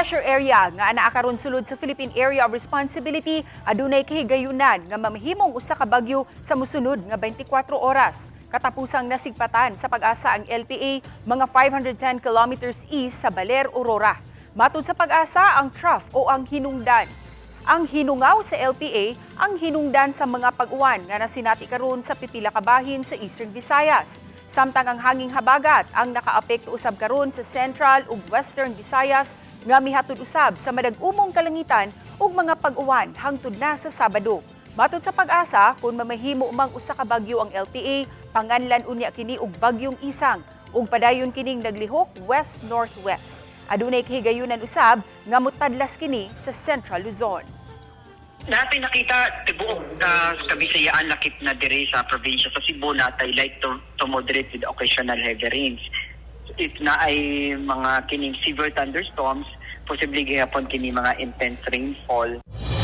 pressure area nga anaa karon sulod sa Philippine Area of Responsibility adunay kahigayunan nga mamahimong usa ka bagyo sa mosunod nga 24 oras. Katapusang nasigpatan sa Pag-asa ang LPA mga 510 kilometers east sa Baler, Aurora. Matud sa Pag-asa, ang trough o ang hinungdan, ang hinungaw sa LPA ang hinungdan sa mga pag-uwan nga nasinati karon sa pipila ka bahin sa Eastern Visayas. Samtang ang hanging habagat ang nakaapekto usab karon sa Central ug Western Visayas nga mihatod usab sa madag-umong kalangitan ug mga pag-uwan hangtod na sa Sabado. Matud sa Pag-asa, kung mamahimo mang usa ka bagyo ang LPA, panganlan unya kini og Bagyong Isang ug padayon kining naglihok west-northwest. Adunay kahigayunan usab nga mutadlas kini sa Central Luzon. Natin nakita tibuok Kabisayaan, lakip na dire sa probinsya sa Cebu, natay light to moderate with occasional heavy rains. If naay mga kining severe thunderstorms, posible gihapon kini mga intense rainfall.